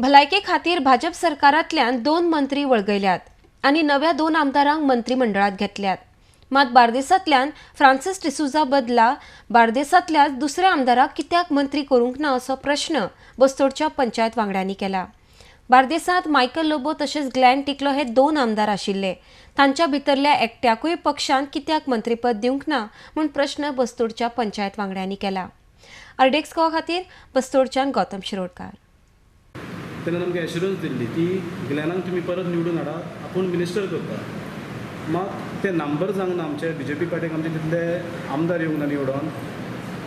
भलायके खातीर भाजप सरकारांतल्यान 2 मंत्री वळगयल्यात आनी नव्या 2 आमदारांक मंत्रिमंडळात घेतल्यात. मात बार्देसांतल्यान फ्रांसिस डिसोझा बदला बार्देसांतल्या दुसऱ्या आमदाराक कित्याक मंत्री करूंक ना असो प्रश्न बस्तोडच्या पंचायत वांगड्यांनी केला. बार्देसांत मायकल लोबो तशेंच ग्लॅन टिकलो हे 2 आमदार आशिल्ले. तांच्या भितरल्या एकट्याकूय पक्षान कित्याक मंत्रीपद दिवंक ना म्हूण प्रश्न बस्तोडच्या पंचायत वांगड्यांनी केला. आरडीएक्स गोवा खातीर बस्तोडच्यान गौतम शिरोडकार. तेन्ना आमकां एश्युरन्स दिल्ली की ग्लॅनाक तुमी परत निवडून हाडा, आपूण मिनिस्टर करता. मात ते नंबर सांगना आमचे बी जे पी पार्टीक आमचे तितले आमदार येवंक ना निवडून,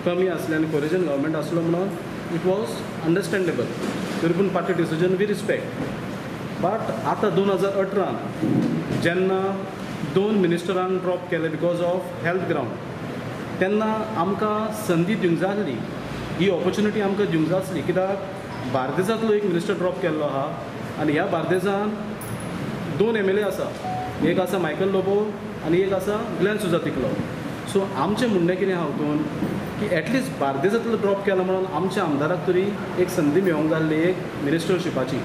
कमी आसले आनी कोरिजन गव्हर्मेंट आसलो म्हणून it was understandable. तरी पूण party decision we respect. But आतां 2018 जेन्ना 2 मिनिस्टरांक ड्रॉप केले because of health ground, तेन्ना आमकां संदी दिवंक जाय आसली, ही ऑपॉर्च्युनिटी आमकां दिवंक जाय आसली. कित्याक बार्देसांतलो एक मिनिस्टर ड्रॉप केल्लो आहा आनी ह्या बार्देसान 2 MLA आसा, एक आसा मायकल लोबो आनी एक आसा ग्लॅन सुजा तिकलो. सो आमचें म्हणणें कितें आहा हातून की एटलिस्ट बार्देसांतलो ड्रॉप केला म्हणून आमच्या आमदाराक तरी एक संदी मेळोंक जाय आसली एक मिनिस्टरशिपाची.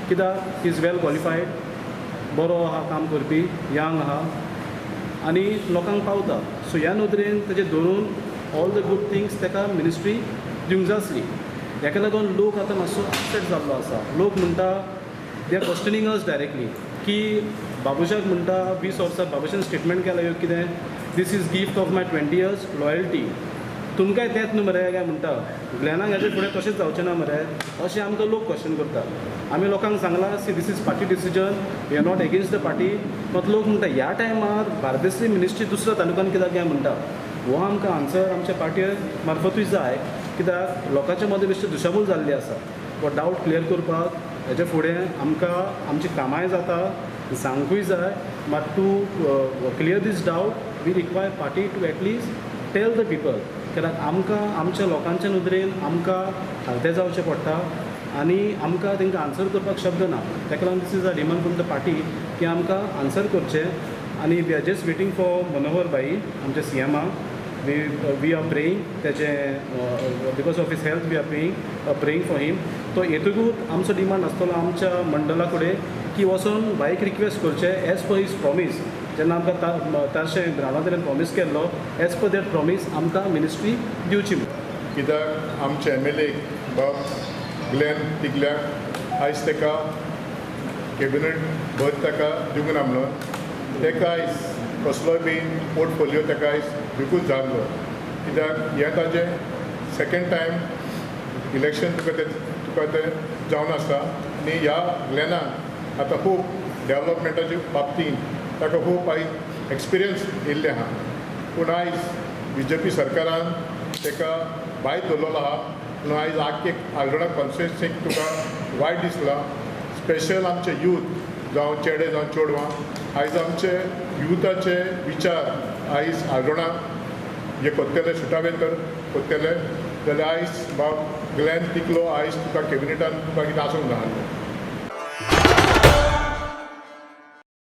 कित्याक is well qualified, बरो आहा, काम करपी, यंग आहा आनी लोकांक पावता. सो ह्या नदरेन तेजें धरून ऑल the good things ताका मिनिस्ट्री दिवंक जाय आसली. हेका लागून लोक आतां मातसो अपसेट जाल्लो आसा. लोक म्हणटा they are questioning us directly की बाबुशाक म्हणटा 20 वर्सां बाबुशान स्टेटमेंट केलां ह्यो कितें, this is gift of my 20 years loyalty. तुमकांय तेंच न्हू मरे काय म्हणटा, ग्लॅनाक हेजे फुडें तशेंच जावचें ना मरे, अशें आमकां लोक क्वेश्चन करतात. आमी लोकांक सांगलां see this is party decision, we are not against the party. मात लोक म्हणटा ह्या टायमार बार्देसली मिनिस्ट्री दुसऱ्या तालुक्यान कित्याक काय म्हणटा. हो आमकां आन्सर आमच्या पार्टी मार्फतूय जाय, कित्याक लोकांच्या मदीं बेश्टी दुशाभूल जाल्ली आसा. हो डावट क्लियर करपाक हेच्या फुडें आमकां आमची कामांय जाता, सांगूय जाय. मात to clear this doubt we require party to at least tell the people. कित्याक आमकां आमच्या लोकांच्या नदरेन आमकां खालतें जावचें पडटा आनी आमकां तांकां आन्सर करपाक शब्द ना. ताका लागून this is a demand from the party की आमकां आन्सर करचें. आनी we are just waiting for Manohar भाई आमच्या सीएमाक. We are praying ताचें because of his health we are praying for him. तो येतकूच आमचो डिमांड आसतलो आमच्या मंडळा कडेन की वचोन बाईक रिक्वेस्ट करचें एज पर his promise. जेन्ना आमकां तारशें ग्रावंडा वयल्यान प्रॉमीस केल्लो, एज पर that promise आमकां मिनिस्ट्री दिवची. कित्याक आमचे MLA बाब ग्लॅन तिकल्याक आयज ताका कॅबिनेट बर्थ ताका दिवंक ना म्हणून ताका आयज कसलोय बी पोर्टफोलियो ताका आयज दिवकूच जाल्लो. कित्याक हें ताजें सेकेंड टायम इलेक्शन तुका तें जावन आसा आनी ह्या ग्लॅनाक आतां खूब डेवलपमेंटाच्या बाबतींत ताका खूब आयज एक्सपिरियन्स येयल्लें आहा. पूण आयज बी जे पी सरकारान ताका भायर दवरलेलो आहा म्हणून आयज आख्खे आल्डोणा कॉन्स्टिट्युन्सीक तुका वायट दिसलां. स्पेशल आमचे यूथ जावं चेडे जावं चेडवां आयज आमचे युथाचे विचार आयज आल्डोणा हे कोत्तेले सुटावे तर कोत्तेले जाल्यार आयज बाब ग्लॅन तिकलो आयज तुका कॅबिनेटान तुका कितें आसूंक जाय.